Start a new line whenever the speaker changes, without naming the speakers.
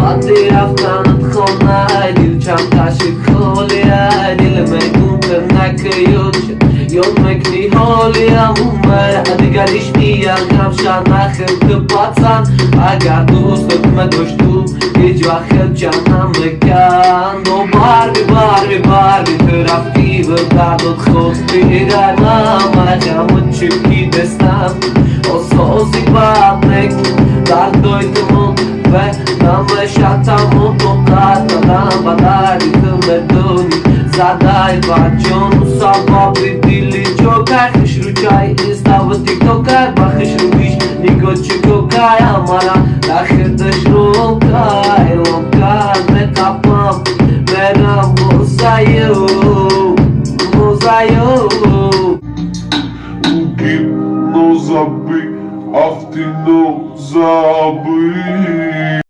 Баъди рафтанат хонай дил чанд таши холи ай. Дил мегум накӯёч ёд мекунӣ ҳоли амумай. Дигариш миягам шанахел ту пацан. Агар дӯстат медошту, ҳеҷ вақт хелча намеканд. О Барби, Барби, Барби, ту рафтӣ ва дардот хости гармам. Айғаму чӯки дестам осози бад нек дардои тумон ве намешатаму тоқат дадам ба дарди ту медонӣ задай ба ҷону сабаби дили ҷокай. Хушрӯчай инставу тиктокай, ба хушрӯиш нигоҳ чикокай, амара дар худаш ролкай.